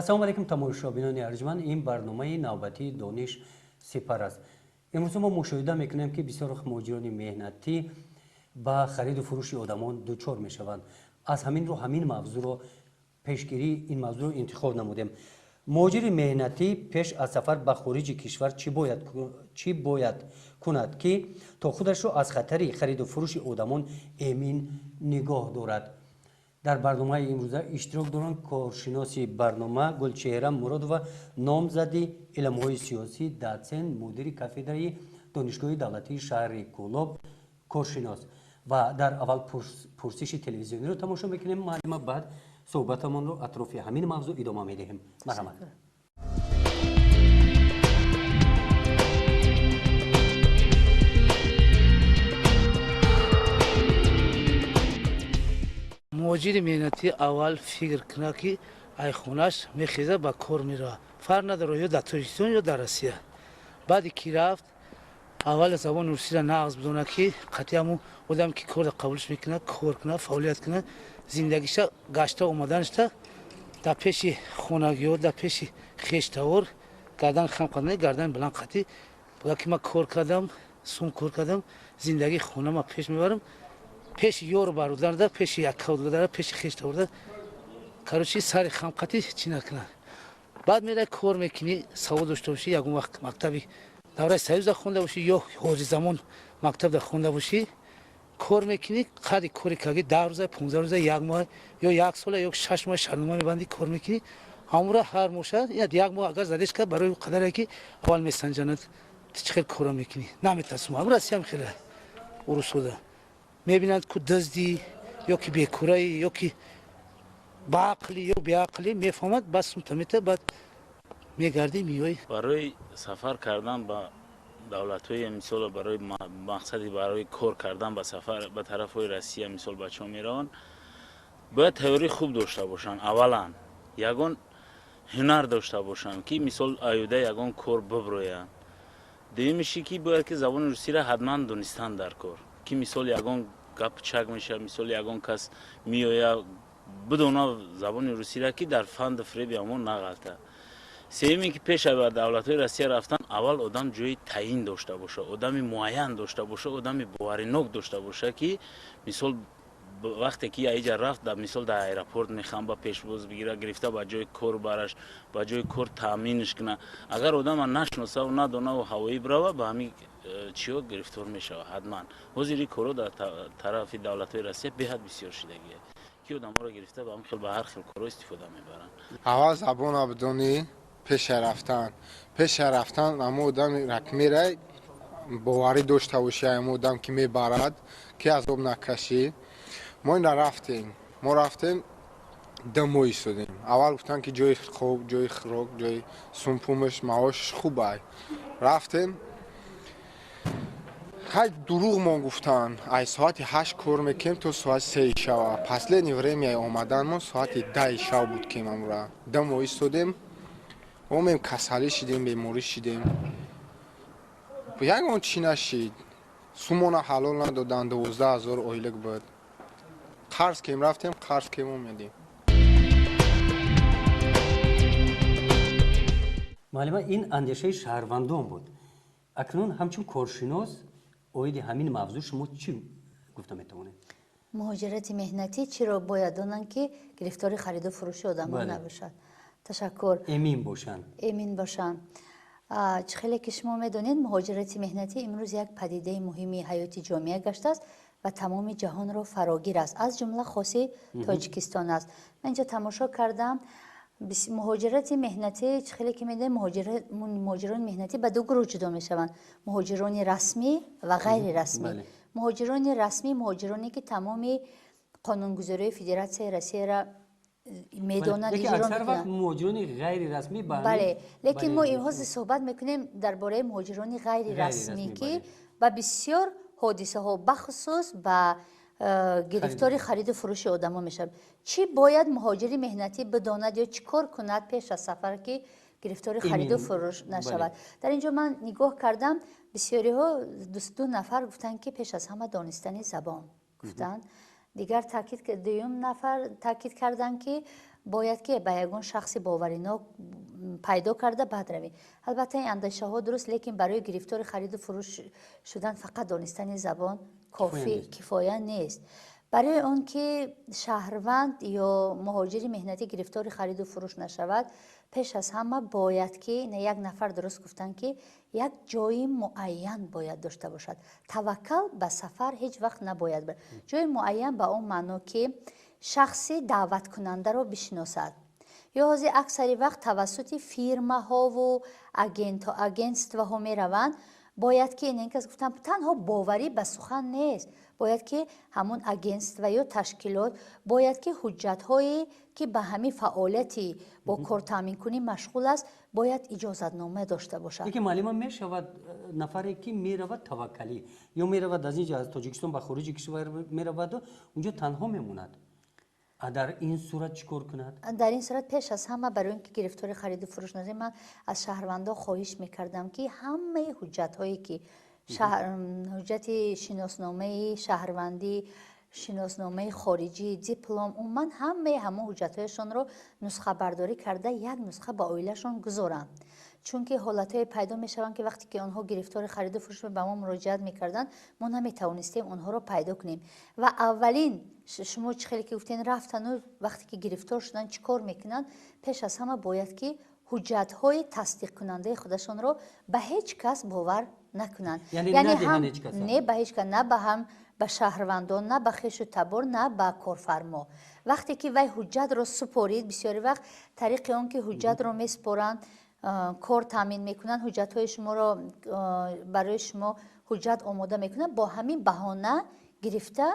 Ассалому алайкум, тамошобинони арҷманд. Ин барномаи навбатии Дониш сипар аст. Имрӯз мо мушоҳида мекунем, ки бисёр муҳоҷирони меҳнатӣ ба хариду фурӯши одамон дучор мешаванд. Аз ҳамин рӯ ҳамин мавзӯъро, пешгирии ин мавзӯъро интихоб намудем. Муҳоҷири меҳнатӣ пеш аз сафар ба хориҷи кишвар чӣ бояд кунад, ки то худашро аз хатари хариду фурӯши одамон эмин нигоҳ дорад? Дар барномаи имрӯза иштирок доранд коршиноси барнома Гулчеҳра Муродова, номзади илмҳои сиёсӣ, дотсент, мудири кафедраи Донишгоҳи давлатии шаҳри Кӯлоб, коршинос. Ва дар аввал пурсиши телевизиониро тамошо мекунем, муаллима, баъд суҳбатамонро атрофи ҳамин мавзӯъ идома медиҳем. Марҳамат. Муҳоҷири меҳнатӣ аввал фикр кунад, ки ай хонаш мехеза, ба кор меравад, фарқ надорад, ё дар Тоҷикистон, ё дар Россия. Баъде ки рафт, аввал забони русиро нағз бидонад, ки қатъи ҳамун одам, ки корро қабулш мекунад, кор кунад, фаъолият кунад, зиндагиша гашта омаданашта дар пеши хонагиҳо, дар пеши хештавор гардан хам кардан, гардан баланд қатъи буда, ки ман кор кардам, сум кор кардам, зиндагии хонама пеш мебарам, пеши ёру бародарда, пеши яккавдара, пеши хештаворда, короче, сари хамқатӣ чӣ накунад. Баъд мерай, кор мекунӣ, савод дошта бошӣ, ягон вақт мактаби давраи Союза хонда бошӣ ё ҳозир замон мактабда хонда бошӣ, кор мекунӣ. Қадри кори каги 10 рӯза, 15 рӯза, як моҳ ё як сола ё 6 моҳ шартнома мебандӣ, кор мекунӣ. Ҳамура ҳар моша як моҳ агар задеш кард, барои қадаре ки аввал месанҷанад, ту чӣ хел кора мекунӣ, наметарсум. Ҳамун Россиям хеле урусода мебинанд, ку дыздӣ ё ки бекураӣ, ё ки баақлӣ ё беақлӣ, мефаҳмад, бас сумта мета, баъд мегардӣ, меоӣ. Барои сафар кардан ба давлатҳои, мисол, барои мақсади барои кор кардан ба сафар ба тарафҳои Россия, мисол, бачаҳо мераванд, бояд тайёрии хуб дошта бошанд. Аввалан, ягон ҳунар дошта бошанд, ки, мисол, аюда ягон кор биброянд. Дуюмиши, ки бояд ки забони русиро ҳатман донистан дар кор, ки, мисол, ягон гап чак мешавад, мисол, ягон кас меояд, бидона забони русиро, ки дар фанду фреби ҳамон нағалта. Сеюме, ки пеш ба давлатҳои Россия рафтан, аввал одам ҷои таъин дошта боша, одами муайян дошта боша, одами боваринок дошта боша, ки, мисол, вақте ки аиҷа рафт, мисол, дар аэропорт мехам ба пешвоз бигира, гирифта ба ҷои кор бараш, ба ҷои кор таъминш куна. Агар одама нашиносаву надонаву ҳавоӣ бирава, ба ҳамин чиҳо гирифтор мешавад ҳатман. Ҳозир ин корҳо дар тарафи давлатҳои Россия беҳад бисёр шидагия, ки одамҳоро гирифта ба ҳамин хел ба ҳар хел корҳо истифода мебаранд. Аввал забона бидонӣ пеша рафтан. Пеша рафтан ҳамо одами мерай, боварӣ дошта бошӣ, ҳамо одам, ки мебарад, ки азоб накашӣ. Мо ина рафтем, мо рафтем, 2 моҳ истодем. Аввал гуфтанд, ки ҷои хоб, ҷои хӯрок, ҷои сумпумаш, маошаш хубай. Рафтем, хай, дурӯғмон гуфтанд. Ай соати 8 кор мекунем то соати 3 шава. Последний время омаданмон соати 10 шав буд, ки мамура 2 моҳ истодем, омем, касалӣ шидем, беморӣ шидем, ягон чӣ нашид. Сумона ҳалол надоданд, 12 000 ойлик буд. Қарз кем рафтем, қарз кем омедем. Муаллима, ин андешаи шаҳрвандон буд. Акнун ҳамчун коршинос оиди ҳамин мавзӯъ шумо чӣ гуфта метавонед? Муҳоҷирати меҳнатӣ чиро бояд донанд, ки гирифтори хариду фурӯши одамон набошад? Ташаккур. Эмин бошанд. Эмин бошанд. Чӣ хеле ки шумо медонед, муҳоҷирати меҳнатӣ имрӯз як падидаи муҳими ҳаёти ҷомеа гаштааст ва тамоми ҷаҳонро фарогир аст, аз ҷумла хоси Тоҷикистон аст. Ман инҷо тамошо кардам, муҳоҷирати меҳнатӣ, чӣ хеле ки медонем, муҳоҷирони меҳнатӣ ба ду гурӯҳ ҷудо мешаванд: муҳоҷирони расмӣ ва ғайрирасмӣ. Муҳоҷирони расмӣ муҳоҷироне, ки тамоми қонунгузории Федератсияи Россияра медонанд, иҷро мекунанд. Муҳоҷирони ғайрирасмӣ. Бале, лекин мо имрӯз суҳбат мекунем дар бораи муҳоҷирони ғайрирасмӣ, ки ба бисёр ҳодисаҳо, бахусус ба гирифтори хариду фурӯши одамо мешаванд. Чӣ бояд муҳоҷири меҳнатӣ бидонад ё чӣ кор кунад пеш аз сафар, ки гирифтори хариду фурӯш нашавад? Дар ин ҷо ман нигоҳ кардам, бисёриҳо, ду нафар гуфтанд, ки пеш аз ҳама донистани забон гуфтанд. Дигар таъкид, дуюм нафар таъкид карданд, ки Бояд ки ба ягон шахси боваринок пайдо карда баъд равӣ. Албатта, ин андешаҳо дуруст, лекин барои гирифтори хариду фурӯш шудан фақат донистани забон кофӣ кифоя нест. Барои он ки шаҳрванд ё муҳоҷири меҳнатӣ гирифтори хариду фурӯш нашавад, пеш аз ҳама бояд ки, як нафар дуруст гуфтанд, ки як ҷои муайян бояд дошта бошад. Таваккал ба сафар ҳеҷ вақт набояд. Ҷои муайян ба он маъно, ки шахси даъваткунандаро бишиносад. Ё ҳозир аксари вақт тавассути фирмаҳову агентствоҳо мераванд. Бояд ки, ин кас гуфтам, танҳо боварӣ ба сухан нест, бояд ки ҳамон агентство ё ташкилот бояд ки ҳуҷҷатҳое ки ба ҳамин фаъолияти бо кортаъминкунӣ машғул аст, бояд иҷозатнома дошта бошад. Лекин, муаллима, мешавад э, нафаре ки меравад таваккалӣ ё меравад аз инҷо, аз Тоҷикистон ба хориҷи кишвар мераваду унҷо танҳо мемонад, дар ин сурат чӣ кор кунад? Дар ин сурат пеш аз ҳама, барои он ки гирифтори хариду фурӯш нашавад, ман аз шаҳрвандон хоҳиш мекардам, ки ҳамаи ҳуҷҷатҳое ки ҳуҷҷати шиносномаи шаҳрвандӣ, шиносномаи хориҷӣ, диплом, умуман ҳамаи ҳамон ҳуҷҷатҳояшонро нусхабардорӣ карда, як нусха ба оилашон гузоранд, чунки ҳолатҳое пайдо мешаванд, ки вақте ки онҳо гирифтори хариду фурӯш ба мо муроҷиат мекарданд, мо наметавонистем онҳоро пайдо кунем. Ва аввалин, шумо чӣ хеле ки гуфтен, рафтану вақте ки гирифтор шуданд, чӣ кор мекунанд? Пеш аз ҳама бояд ки ҳуҷҷатҳои тасдиқкунандаи худашонро ба ҳеҷ кас бовар накунанд. Яъне не ба ҳеҷ кас, на ба ҳам ба шаҳрвандон, на ба хешу табор, на ба корфармо. Вақте ки вай ҳуҷҷатро супорид, бисёри вақт тариқи он ки ҳуҷҷатро месупоранд, кор таъмин мекунанд, ҳуҷҷатҳои шуморо, барои шумо ҳуҷҷат омода мекунанд, бо ҳамин баҳона гирифта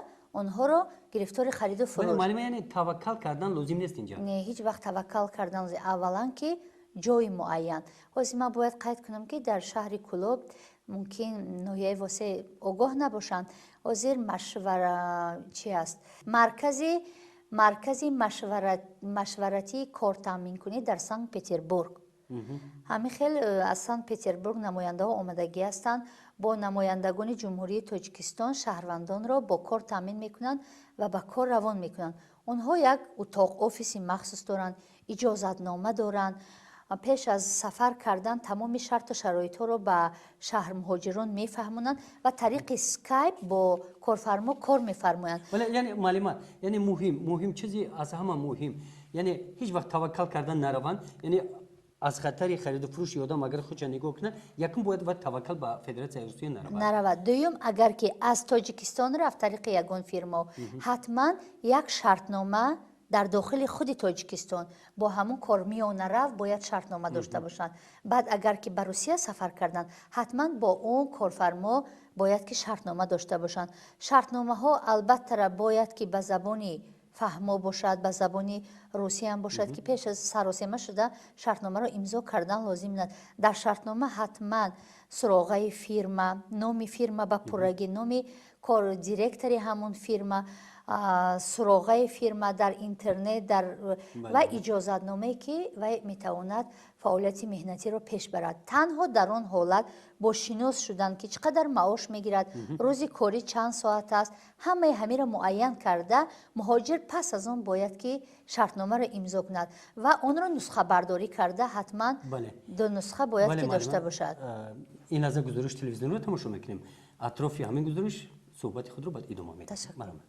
онҳоро гирифтори хариду фурӯш. Муаллима, яъне таваккал кардан лозим нест инҷа? Не, ҳеҷ вақт таваккал кардан. Аввалан ки ҷои муайян. Ҳозир ман бояд қайд кунам, ки дар шаҳри Кӯлоб, мумкин ноҳияи Восе огоҳ набошанд, ҳозир машвара чи аст, маркази машваратии кортаъминкунӣ дар Санкт Петербург. Ҳамин хел аз Санкт Петербург намояндаҳо омадагӣ ҳастанд, бо намояндагони Ҷумҳурии Тоҷикистон шаҳрвандонро бо кор таъмин мекунанд ва ба кор равон мекунанд. Онҳо як утоқ, офиси махсус доранд, иҷозатнома доранд. Пеш аз сафар кардан тамоми шарту шароитҳоро ба шаҳрмуҳоҷирон мефаҳмонанд ва тариқи скайп бо корфармо кор мефармоянд. Вале, яъне, муаллима, яъне муҳим, чизи аз ҳама муҳим, яъне ҳеҷ вақт таваккал кардан нараванд. Яъне аз хатари хариду фурӯши одам агар худша нигоҳ кунад, якум бояд ва таваккал ба Федератсияи Русия наравад. Наравад. Дуюм, агар ки аз Тоҷикистон рафт тариқи ягон фирмо, ҳатман як шартнома дар дохили худи Тоҷикистон бо ҳамон кор миёнарав бояд шартнома дошта бошанд. Баъд агар ки ба Русия сафар карданд, ҳатман бо он корфармо бояд ки шартнома дошта бошанд. Шартномаҳо албаттара бояд ки ба забони фаҳмо бошад, ба забони русиям бошад, ки пеш аз саросема шуда шартномаро имзо кардан лозим нест. Дар шартнома ҳатман суроғаи фирма, номи фирма ба пуррагӣ, номи директори ҳамон фирма, суроғаи фирма дар интернет дар ва иҷозатномае, ки вай метавонад фаъолияти меҳнатиро пеш барад. Танҳо дар он ҳолат бо шинос шудан, ки чӣ қадар маош мегирад, рӯзи корӣ чанд соат аст, ҳамаи ҳамиро муайян карда, муҳоҷир пас аз он бояд ки шартномаро имзо кунад ва онро нусхабардорӣ карда, ҳатман ду нусха бояд ки дошта бошад. Ин лаҳза гузориш телевизионро тамошо мекунем. Атрофи ҳамин гузориш суҳбати худро баъд идома медиҳем.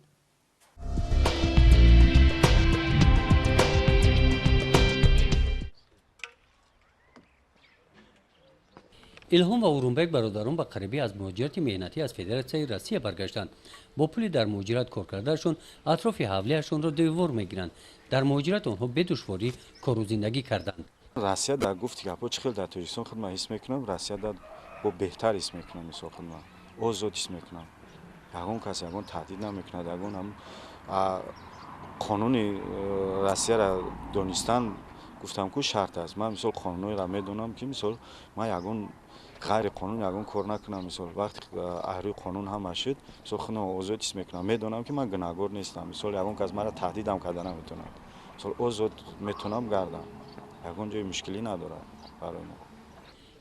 Илҳом ва Урунбек, бародарон, ба қарибӣ аз муҳоҷирати меҳнатӣ аз Федератсияи Россия баргаштанд. Бо пули дар муҳоҷират кор кардаашон атрофи ҳавлиашонро девор мегиранд. Дар муҳоҷират онҳо бедушворӣ кору зиндагӣ карданд. Россия дар гуфти гапҳо, чӣ хел дар Тоҷикистон худман ҳис мекунам, Россия дар бо беҳтар ҳис мекунам. Мисол, худман озод ҳис мекунам, ягон кас ягон таҳдид намекунад, ягон ҳам қонуни Россияра донистан, гуфтам ку, шарт аст. Ман, мисол, қонунҳоеро медонам, ки, мисол, ман ягон ғайриқонун ягон кор накунам. Мисол, вақте аҳрӯи қонун ҳама шуд, мисол, худам озод ҳис мекунам, медонам, ки ман гунаҳгор нестам. Мисол, ягон кас маро таҳдидам карда наметавонад. Мисол, озод метавонам гардам, ягон ҷои мушкилӣ надорад барои мо.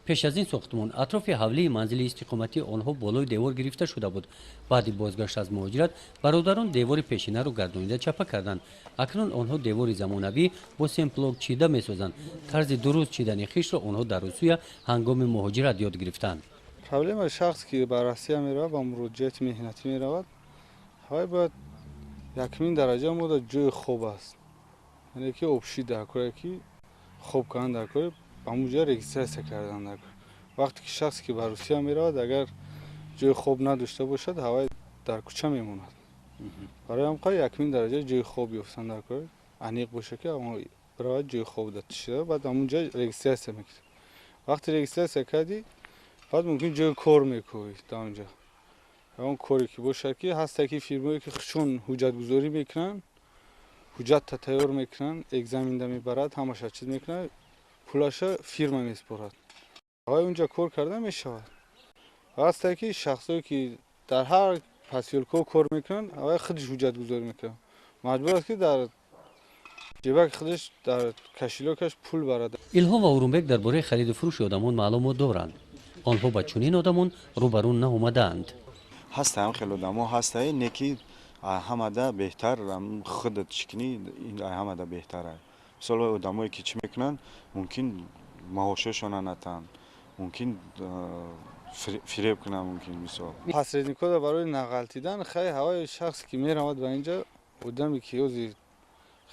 Пеш аз ин сохтмон атрофи ҳавлии манзили истиқоматии онҳо болои девор гирифта шуда буд. Баъди бозгашт аз муҳоҷират бародарон девори пешинаро гардонида чапа карданд. Акнун онҳо девори замонавӣ бо семблок чида месозанд. Тарзи дуруст чидани хиштро онҳо дар Русия ҳангоми муҳоҷират ёд гирифтанд. Проблемаи шахс, ки ба Россия меравад, ба муроҷиати меҳнатӣ меравад, ҳавай бояд якумин дараҷа мода ҷои хоб аст, яъне ки общий дар коре, ки хоб кардан дар коре, ҳамун ҷоя регистрация кардан дар кор. Вақте ки шахсе, ки ба Русия меравад, агар ҷои хоб надошта бошад, ҳавай дар кӯча мемонад. Барои ҳам якумин дараҷа ҷои хоб ёфтан дар кор, аниқ боша, ки биравад, ҷои хоб дошта, баъд ҳамун ҷо регистрация мекунад. Вақте регистрация кардӣ, баъд мумкин ҷои кор мекӯӣ дар онҷа, он коре ки бошад, ки ҳаста, ки фирмое, ки чун ҳуҷҷатгузорӣ мекунанд, ҳуҷҷатта тайёр мекунанд, экзаменда мебарад, ҳамаша чиз мекунад, пулаша фирма месупорад, ҳавай унҷа кор карда мешавад. Ҳасте, ки шахсое, ки дар ҳар посёлкаҳо кор мекунанд, ҳавай худаш ҳуҷҷатгузорӣ мекунад, маҷбур аст, ки дар ҷебаки худаш, дар кошелёкаш пул барад. Илҳом ва Урумбек дар бораи хариду фурӯши одамон маълумот доранд. Онҳо ба чунин одамон рӯбарӯ наомадаанд. Ҳастаам, хеле одамо ҳастае, не ки ҳамада беҳтар худат чӣ кунӣ, ҳамада беҳтар. Мисол, одамое, ки чӣ мекунанд, мумкин маошошона натаҳанд, мумкин фиреб кунанд, мумкин, мисол. Посредникҳода барои нағалтидан, хай, ҳаваи шахсе, ки меравад ба инҷа, одаме, ки ози,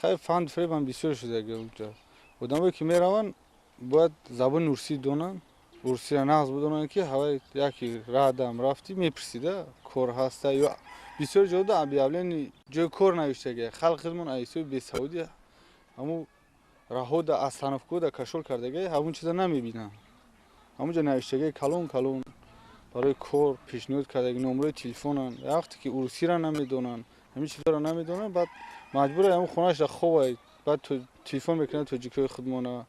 хай, фанду фиребам бисёр шуда унҷа, одамое, ки мераванд, бояд забони урусӣ донанд, урусиро нағз бидонанд, ки ҳаваи яке раҳдам рафтӣ, мепурсида, кор ҳаста ё бисёр ҷода объявление ҷои кор навиштага. Халқи худмон ҳисоби бесаводӣ ҳамун раҳода, остановкода кашол кардага, ҳамун чиза намебинанд. Ҳамунҷо навиштагаи калон калон барои кор пешниҳод кардаги, номерои телефонанд. Вақте ки урусиро намедонанд, ҳамин чизҳоро намедонанд, баъд маҷбур ҳамун хонаашда ховай, баъд телефон мекунад тоҷикҳои худмона,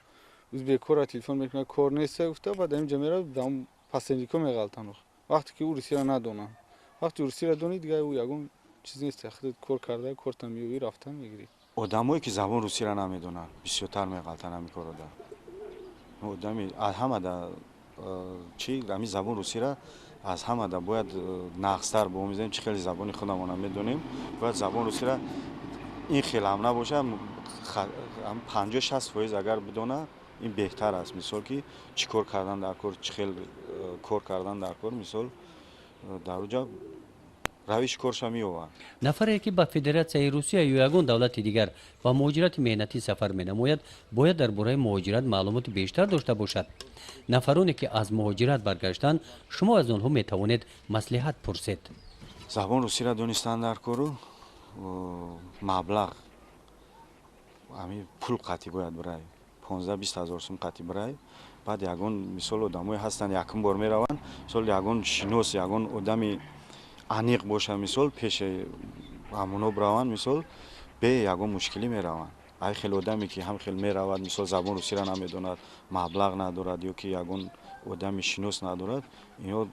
узбекҳоро телефон мекунад, кор неста гуфта, баъд ҳаминҷа меравад, ҳамун посредникҳо меғалтанд, вақте ки урусиро надонанд. Вақте урусиро донӣ, дигар ӯ ягон чиз нест, худат кор карда, корта меёбӣ, рафтан мегирӣ. Одамое, ки забон русиро намедонанд, бисёртар меғалтанд ҳамин корро. Одами ҳамада чӣ, ҳамин забон русиро аз ҳамада бояд нағзтар биомӯзем. Чӣ хеле забони худамона медонем, бояд забон русиро ин хел ҳам набошад, 50-60% агар бидона, ин беҳтар аст. Мисол, ки чӣ кор кардан дар кор, чӣ хел кор кардан дар кор, мисол, дар уҷа равиши корша меёбад. Нафаре, ки ба Федератсияи Русия ё ягон давлати дигар ба муҳоҷирати меҳнатӣ сафар менамояд, бояд дар бораи муҳоҷират маълумоти бештар дошта бошад. Нафароне, ки аз муҳоҷират баргаштанд, шумо аз онҳо метавонед маслиҳат пурсед. Забон русиро донистан дар кору маблағ, ҳамин пул қатъӣ бояд бирай, 15-20 ҳазор сум қатъӣ бирай. Баъд ягон, мисол, одамое ҳастанд, якум бор мераванд, мисол, ягон шинос, ягон одами аниқ боша, мисол, пеши ҳамоно бираванд, мисол, бе ягон мушкилӣ мераванд. Ай хел одаме, ки ҳам хел меравад, мисол, забон русиро намедонад, маблағ надорад ё ки ягон одами шинос надорад, ино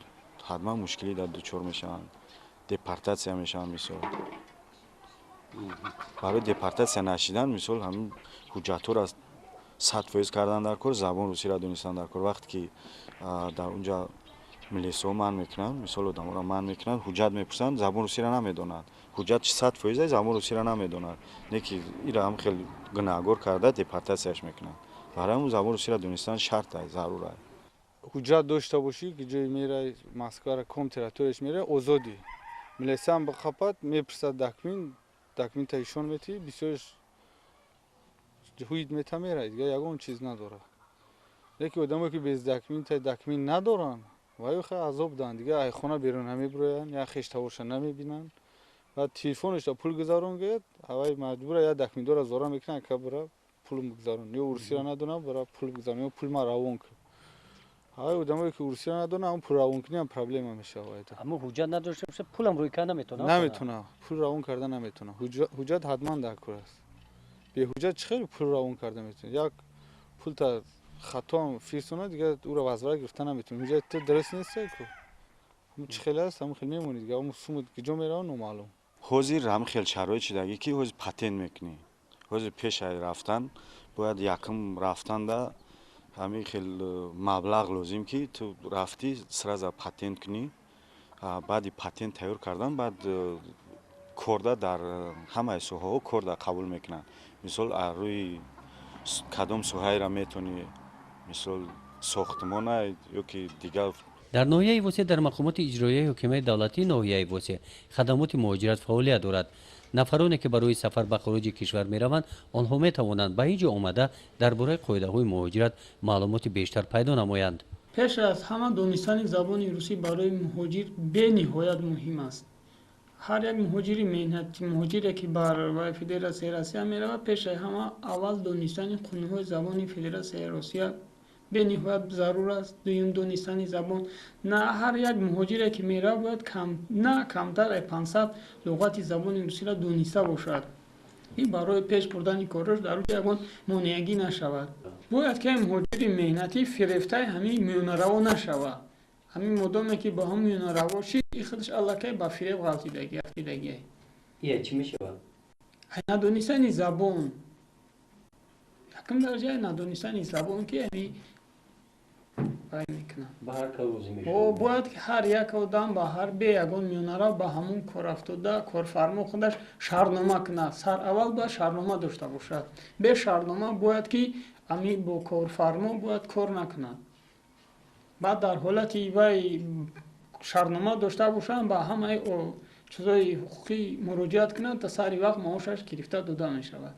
ҳатман мушкилӣ дар дучор мешаванд, депортатсия мешаванд. Мисол, барои депортатсия нашидан, мисол, ҳамин ҳуҷҷатҳоро 100% кардан дар кор, забон русиро донистан дар кор. Вақте ки дар унҷа милисҳо манъ мекунанд, мисол, одаморо манъ мекунанд, ҳуҷҷат мепурсанд, забон русиро намедонанд, ҳуҷҷат 100% забон русиро намедонад, не ки ира ҳам хел гунаҳгор карда, депортатсияш мекунанд. Барои ҳамн забон русиро донистан шарт аст, зарур аст. Ҳуҷҷат дошта бошӣ, ки ҷое мерай, Москвара ком территорияш мерай, озодӣ. Милисаам бихапад, мепурсад документ, документа ишон метиҳӣ, бисёрш ҳуид мета, мерай, дигар ягон чиз надорад. Лекин одамое, ки без документа, документ надоранд, ваё хай азоб данд, дигар ай хона берун намебироянд, як хештаворша намебинанд. Баъд телефонашда пул гузарон гӯяд, ҳавай маҷбура, як документдора зора мекунад, ка бира пул бигузарон, ё урусиро надонам, бира пул бигузарон, ё пул ма равон кун. Ҳавай одамое, ки урусиро надонам, ҳам пул равонкунӣ ҳам проблема мешавад. Аммо ҳуҷҷат надошта бошад, пулам рӯй карда наметавонад? Наметавонад, пул равон карда наметавонад. Ҳуҷҷат ҳатман дар кор аст. Беҳуҷҷат чӣ хел пул равон карда метавонӣ? Як пулта хатоам фирсонад, дигар ӯро возврат гирифта наметавонӣ. Ҳуҷҷати ту дуруст нест ку, ҳамун чӣ хел аст, ҳамун хел мемонӣ, дигар ҳамун сумат куҷо меравад, номаълум. Ҳозир ҳамин хел шароит шидагӣ, ки ҳозир патент мекунӣ. Ҳозир пешаи рафтан бояд якум рафтанда Ҳамин хел маблағ лозим, ки ту рафтӣ, сразу патент кунӣ. Баъди патент тайёр кардан, баъд корда дар ҳамаи соҳаҳо корда қабул мекунанд. Мисол, аз рӯи кадом соҳаеро метавонӣ, мисол, сохтмона ё ки дигар. Дар ноҳияи Восе дар мақомоти иҷроияи ҳокимияти давлатии ноҳияи Восе хадамоти муҳоҷират фаъолият дорад. Нафароне, ки барои сафар ба хориҷи кишвар мераванд, онҳо метавонанд ба ин ҷо омада, дар бораи қоидаҳои муҳоҷират маълумоти бештар пайдо намоянд. Пеш аз ҳама, донистани забони русӣ барои муҳоҷир бениҳоят муҳим аст. Ҳар як муҳоҷири меҳнатӣ, муҳоҷире, ки бар Федератсияи Россия меравад, пеш аз ҳама аввал донистани қонунҳои забони Федератсияи Россия бениҳоят зарур аст. Дуюм, донистани забон. На ҳар як муҳоҷире, ки меравад, бояд на камтар аз 500 луғати забони русиро дониста бошад. Ин барои пеш бурдани кораш дар рӯи ягон монеагӣ нашавад. Бояд ки муҳоҷири меҳнатӣ фирефтаи ҳамин миёнараво нашавад. Ҳамин модоме ки ба ҳам миёнараво шид, и худаш аллакай ба фиреб ғалтидагӣ. Ия чӣ мешавад? Надонистани забон, якум дараҷаи надонистани забон, ки ҳами вай мекунад. Ба ҳар кор розӣ мешавад. Бояд ки ҳар як одам ба ҳар бе ягон миёнарав ба ҳамон корафтода корфармо худаш шартнома кунад. Сараввал бояд шартнома дошта бошад. Бе шартнома бояд ки ами бо корфармо бояд кор накунад. Баъд дар ҳолати вай шартнома дошта бошанд, ба ҳамаи чизои ҳуқуқӣ муроҷиат кунанд, та сари вақт маошаш гирифта дода мешавад.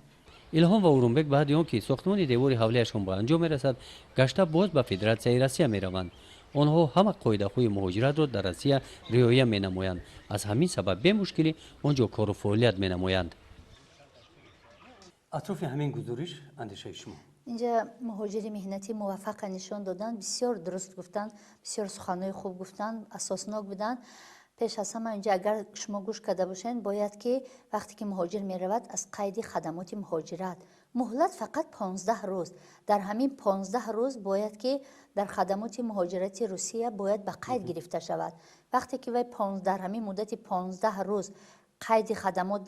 Илҳом ва Урумбек баъди он ки сохтмони девори ҳавлияшон ба анҷом мерасад, гашта боз ба Федератсияи Россия мераванд. Онҳо ҳама қоидаҳои муҳоҷиратро дар Россия риоя менамоянд. Аз ҳамин сабаб бемушкилӣ он ҷо кору фаъолият менамоянд. Атрофи ҳамин гузориш андешаи шумо? Инҷа муҳоҷири меҳнатӣ муваффақа нишон доданд, бисёр дуруст гуфтанд, бисёр суханҳои хуб гуфтанд, асоснок буданд. Пеш аз ҳама, инҷа агар шумо гӯш карда бошед, бояд ки вақте ки муҳоҷир меравад, аз қайди хадамоти муҳоҷират муҳлат фақат 15 рӯз. Дар ҳамин 15 рӯз бояд ки дар хадамоти муҳоҷирати Русия бояд ба қайд гирифта шавад. Вақте ки вай дар ҳамин муддати 15 рӯз қайди хадамот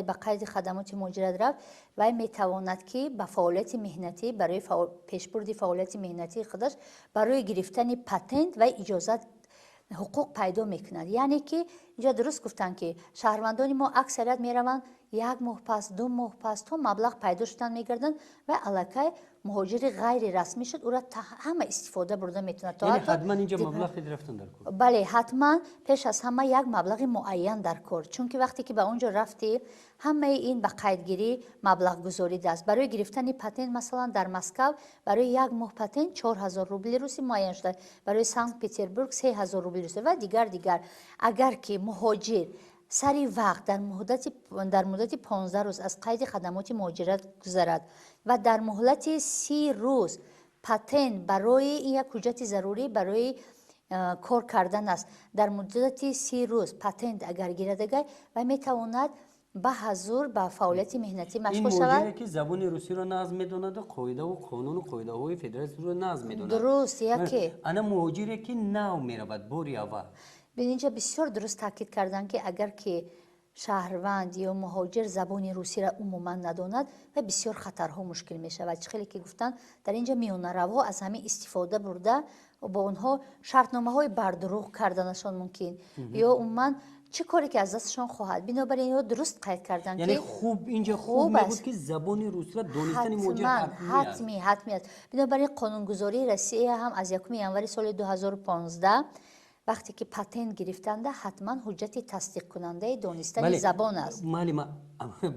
ба қайди хадамоти муҳоҷират рафт, вай метавонад ки ба фаъолияти меҳнатӣ, барои пешбурди фаъолияти меҳнатии худаш, барои гирифтани патент вай иҷозат, ҳуқуқ пайдо мекунад. Яъне ки инҷа дуруст гуфтанд, ки шаҳрвандони мо аксарият мераванд, як моҳ пас, 2 моҳ пас, то маблағ пайдо шудан мегарданд ва аллакай муҳоҷири ғайрирасмӣ шуд, ӯра ҳама истифода бурда метавонад. Бале, ҳатман пеш аз ҳама як маблағи муайян дар кор, чунки вақте ки ба он ҷо рафтӣ, ҳамаи ин ба қайдгирӣ маблағгузорӣ аст. Барои гирифтани патент, масалан, дар Москав барои як моҳ патент 4000 рубли русӣ муайян шуда, барои Санкт Петербург 3000 рубли русӣ ва дигар дигар. Агар ки муҳоҷир сари вақт дар муддати 15 рӯз аз қайди хадамоти муҳоҷират гузарад ва дар муҳлати 30 рӯз патент, барои ин як ҳуҷҷати зарурӣ барои кор кардан аст, дар муддати 30 рӯз патент агар гирадагай, вай метавонад ба ҳазур ба фаъолияти меҳнатӣ машғул шавад. Ки забони русиро нағз медонаду қоидаву қонуну қоидаҳои федератсияро нағз медонад. Дуруст, яке. Ана муҳоҷире, ки нав меравад бори аввал? Инҷа бисёр дуруст таъкид карданд, ки агар ки шаҳрванд ё муҳоҷир забони русиро умуман надонад ва бисёр хатарҳо мушкил мешавад. Чӣ хеле ки гуфтанд, дар инҷа миёнаравҳо аз ҳамин истифода бурда, бо онҳо шартномаҳои бардурӯғ карданашон мумкин ё умуман чӣ коре ки аз дасташон хоҳад. Бинобар ин дуруст қайд карданд. Ки хуб, инҷа хуб мебуд, ки забони русиро донистани муҳоҷир. Ҳатмӣ, ҳатмӣ аст. Бинобар ин қонунгузории Россия ҳам аз 1 январи соли 2015 вақте ки патент гирифтанда, ҳатман ҳуҷҷати тасдиқкунандаи донистани забон аст. Муаллима,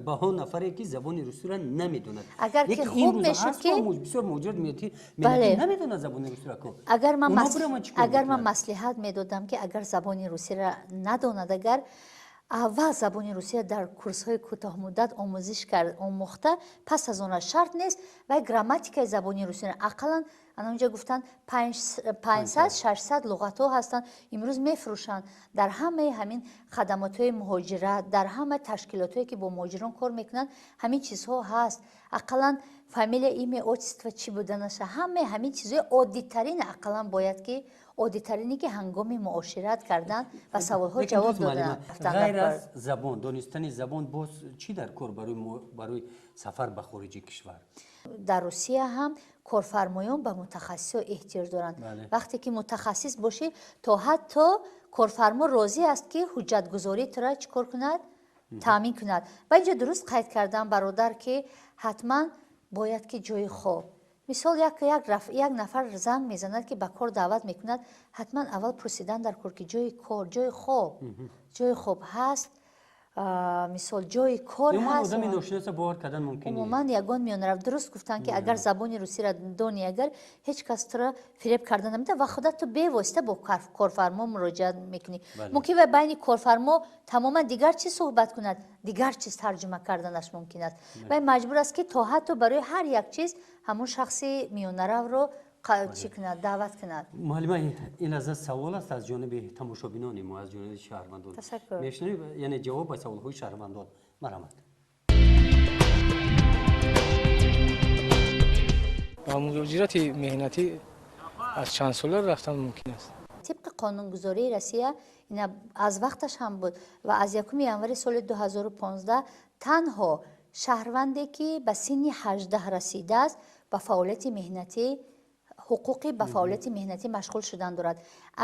ба он нафаре, ки забони русиро намедонад? Агар ки хуб мешуд, ки бисёр муҳоҷират намедонад забони русиро. Агар ман маслиҳат медодам, ки агар забони русиро надонад, агар аввал забони русия дар курсҳои кӯтоҳмуддат омӯзиш кард, омӯхта, пас аз он шарт нест вай грамматикаи забони русиро ақаллан, анонҷа гуфтанд, 500, 600 луғатҳо ҳастанд, имрӯз мефурӯшанд дар ҳамаи ҳамин хадамотҳои муҳоҷират, дар ҳама ташкилотҳое, ки бо муҳоҷирон кор мекунанд, ҳамин чизҳо ҳаст. Ақаллан фамилия, имя, отчество чӣ буданаша, ҳамаи ҳамин чизҳои оддитарин, ақаллан бояд ки оддитарине, ки ҳангоми муошират кардан ва саволҳо ҷавоб додан. Ғайр аз забон, донистани забон, боз чӣ дар кор барои сафар ба хориҷи кишвар? Дар Русия ҳам корфармоён ба мутахассисҳо эҳтиёҷ доранд. Вақте ки мутахассис бошӣ, то ҳатто корфармо розӣ аст, ки ҳуҷҷатгузории тура чӣ кор кунад, таъмин кунад. Ва инҷо дуруст қайд кардам бародар, ки ҳатман бояд ки ҷои хоб. Мисол, як нафар занг мезанад, ки ба кор даъват мекунад, ҳатман аввал пурсидан дар кор, ки ҷои кор, ҷои хоб ҳаст, мисол, ҷои кор ҳаст. Одами ношиноса бовар кардан мумкин нест. Умуман ягон миёнарав. Дуруст гуфтанд, ки агар забони русиро дони, агар ҳеҷ кас туро фиреб карда наметавонад ва худат ту бевосита бо корфармо муроҷиат мекунӣ. Мумкин вай байни корфармо тамоман дигар чиз суҳбат кунад, дигар чиз тарҷума карданаш мумкин аст. Вай маҷбур аст, ки то ҳатто барои ҳар як чиз ҳамон шахси миёнаравро чӣ кунад, даъват кунад. Муаллима, ин лаҳза савол аст аз ҷониби тамошобинони мо, аз ҷониби шаҳрвандон. Ташаккур. Мешунавӣ, яъне ҷавоб ба саволҳои шаҳрвандон. Марҳамат. Ба муҳоҷирати меҳнатӣ аз чанд сола рафтан мумкин аст? Тибқи қонунгузории Россия, ина аз вақташ ҳам буд ва аз 1 январи соли 2015 танҳо шаҳрванде, ки ба синни 18 расидааст, ба фаъолияти меҳнатӣ ҳуқуқи ба фаъолияти меҳнатӣ машғул шудан дорад.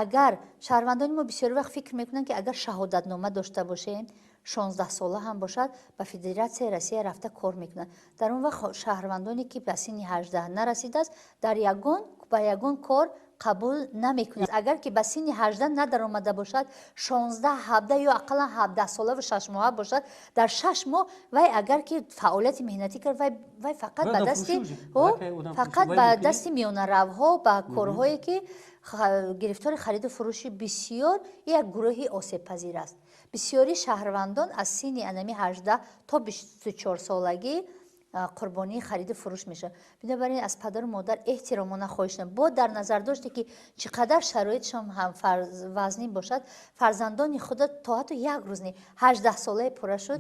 Агар шаҳрвандони мо бисёри вақт фикр мекунанд, ки агар шаҳодатнома дошта бошем, 16 сола ҳам бошад, ба Федератсияи Россия рафта кор мекунад. Дар он вақт шаҳрвандоне, ки ба синни 18 нарасидааст, дар ягон ба ягон кор қабул намекунад. Агар ки ба синни 18 надаромада бошад, 16, 17 ё ақаллан 17 солаву 6 моҳа бошад, дар 6 моҳ вай агар ки фаъолияти меҳнатӣ кард, вай фақат ба дасти фақат ба дасти миёнаравҳо, ба корҳое ки гирифтори хариду фурӯши бисёр як гурӯҳи осебпазир аст. Бисёри шаҳрвандон аз синни анами 18 то 24 солагӣ қурбонии хариду фурӯш мешавад. Бинобар ин аз падару модар эҳтиромона хоҳиш намоям, бо дар назар доште, ки чӣ қадар шароитшон ҳам вазнин бошад, фарзандони худо то ҳатто як рӯз не, 18 солаи пурра шуд.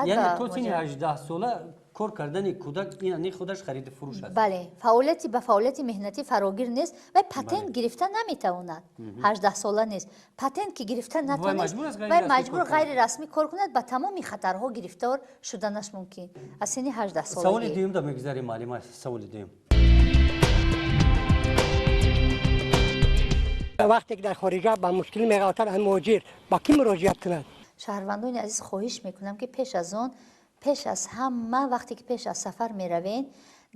Яъне то синни 18 сола кор кардани кӯдак ин худаш хариду фурӯш аст. Бале, фаъолияти ба фаъолияти меҳнатӣ фарогир нест, вай патент гирифта наметавонад, 18 сола нест. Патент ки гирифта натавонист, вай маҷбур ғайрирасмӣ кор кунад, ба тамоми хатарҳо гирифтор шуданаш мумкин аз синни 18 солагӣ. Саволи дуюм да мегузарем, муаллима, саволи дуюм. Вақте ки дар хориҷа ба мушкилӣ меғалтад, муҳоҷир ба кӣ муроҷиат кунад? Шаҳрвандони азиз, хоҳиш мекунам, ки пеш аз он, пеш аз ҳама вақте ки пеш аз сафар меравен,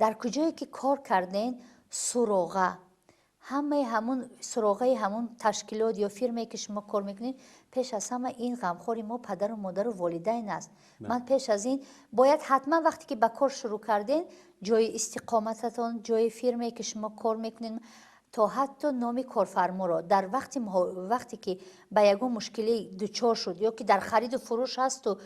дар куҷое ки кор карден, суроға, ҳамаи ҳамун суроғаи ҳамун ташкилот ё фирмае, ки шумо кор мекунед. Пеш аз ҳама ин ғамхори мо падару модару волидайн аст. Ман пеш аз ин бояд ҳатман вақте ки ба кор шурӯъ карден, ҷои истиқомататон, ҷои фирмае, ки шумо кор мекунед, то ҳатто номи корфарморо дар вақте ки ба ягон мушкилӣ дучор шуд ё ки дар хариду фурӯш ҳасту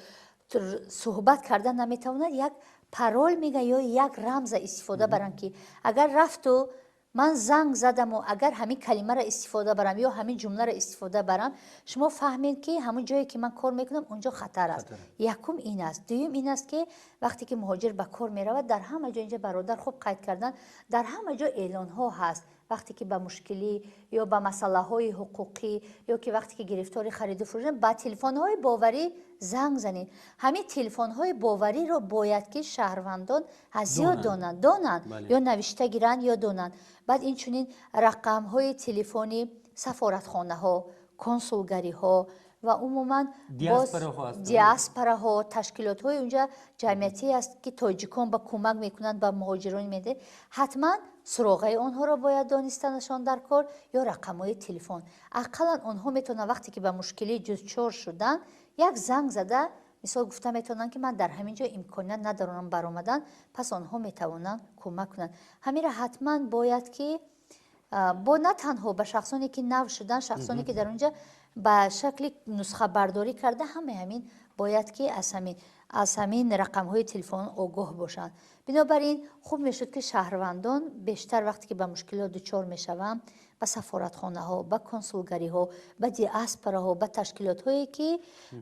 суҳбат кардан наметавонад, як парол мега ё як рамза истифода барам, ки агар рафту ман занг задаму агар ҳамин калимаро истифода барам ё ҳамин ҷумларо истифода барам, шумо фаҳмед, ки ҳамон ҷое, ки ман кор мекунам, он ҷо хатар аст. Якум ин аст. Дуюм ин аст, ки вақте ки муҳоҷир ба кор меравад, дар ҳама ҷо, инҷа бародар хуб қайд кардан, дар ҳама ҷо эълонҳо ҳаст. Вақте ки ба мушкилӣ ё ба масъалаҳои ҳуқуқӣ ё ки вақте ки гирифтори хариду фурӯш, ба телефонҳои боварӣ занг занед. Ҳамин телефонҳои бовариро бояд ки шаҳрвандон аз ёд донанд ё навишта гиранд ё донанд. Баъд инчунин рақамҳои телефони сафоратхонаҳо, консулгариҳо ва умуман диаспораҳо, ташкилотҳои унҷа ҷамъиятӣ аст, ки тоҷикон ба кӯмак мекунанд, ба муҳоҷирон медиҳанд, ҳатман суроғаи онҳоро бояд донистанашон дар кор ё рақамҳои телефон. Ақаллан онҳо метавонанд вақте ки ба мушкилӣ дучор шуданд, як занг зада, мисол, гуфта метавонанд, ки ман дар ҳамин ҷо имконият надорам баромадан, пас онҳо метавонанд кӯмак кунанд. Ҳаминро ҳатман бояд ки бо на танҳо ба шахсоне, ки нав шуданд, шахсоне, ки дар он ҷо ба шакли нусхабардорӣ карда, ҳамаи ҳамин бояд ки аз ҳамин рақамҳои телефон огоҳ бошанд. Бинобар ин хуб мешуд, ки шаҳрвандон бештар вақте ки ба мушкилот дучор мешаванд, ба сафоратхонаҳо, ба консулгариҳо, ба диаспораҳо, ба ташкилотҳое ки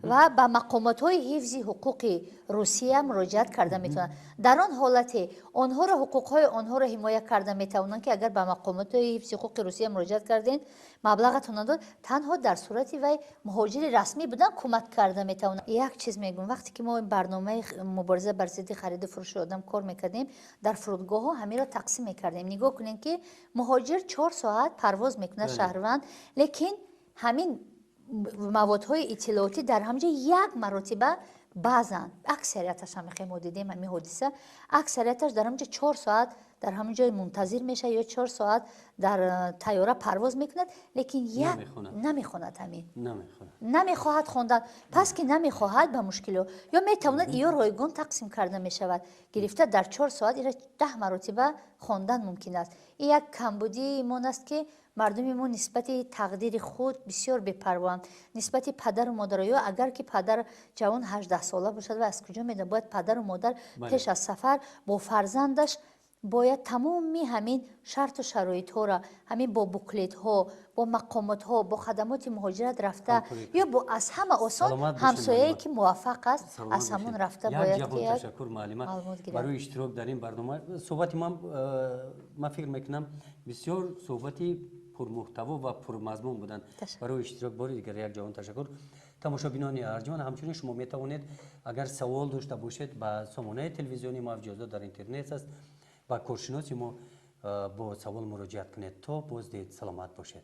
ва ба мақомотҳои ҳифзи ҳуқуқи Русия муроҷиат карда метавонанд. Дар он ҳолате онҳоро ҳуқуқҳои онҳоро ҳимоя карда метавонанд, ки агар ба мақомотҳои ҳифзи ҳуқуқи Русия муроҷиат кардем, Маблағатон надод, танҳо дар сурати вай муҳоҷири расмӣ будан кӯмак карда метавонад. Як чиз мегӯм: вақте ки мо барномаи мубориза бар зидди хариду фурӯши одам кор мекардем, дар фурудгоҳҳо ҳаминро тақсим мекардем. Нигоҳ кунед, ки муҳоҷир 4 соат парвоз мекунад, шаҳрванд, лекин ҳамин маводҳои иттилоотӣ дар ҳамҷа як маротиба, баъзан аксарияташ ҳам мо дидем ҳамин ҳодиса, аксарияташ дар ҳамҷа 4 соат дар ҳамон ҷой мунтазир мешавад ё 4 соат дар тайёра парвоз мекунад, лекин як намехонад, ҳамин намехоҳад хондан. Пас ки намехоҳад, ба мушкило ё метавонад, ё ройгон тақсим карда мешавад, гирифта дар 4 соат ира 10 маротиба хондан мумкин аст. Ин як камбудии мон аст, ки мардуми мо нисбати тақдири худ бисёр бепарвоанд, нисбати падару модар. Ё агар ки падар ҷавон 18сола бошад ва аз куҷо медонад? Бояд падару модар пеш аз сафар бо фарзандаш бояд тамоми ҳамин шарту шароитҳоро, ҳамин бо буклетҳо, бо мақомотҳо, бо хадамоти муҳоҷират рафта ё бо аз ҳама осон ҳамсояе, ки муваффақ аст, аз ҳамон рафта бояд. Ташаккур, муаллима, барои иштирок дар ин барнома. Суҳбати ман, ман фикр мекунам, бисёр суҳбати пурмуҳтаво ва пурмазмун буданд. Барои иштирок бори дигар як ҷаҳон ташаккур. Тамошобинони арҷманд, ҳамчунин шумо метавонед, агар савол дошта бошед, ба сомонаи телевизиони мо Авҷи дар интернет аст, ба коршиноси мо бо савол муроҷиат кунед. То боздид, саломат бошед.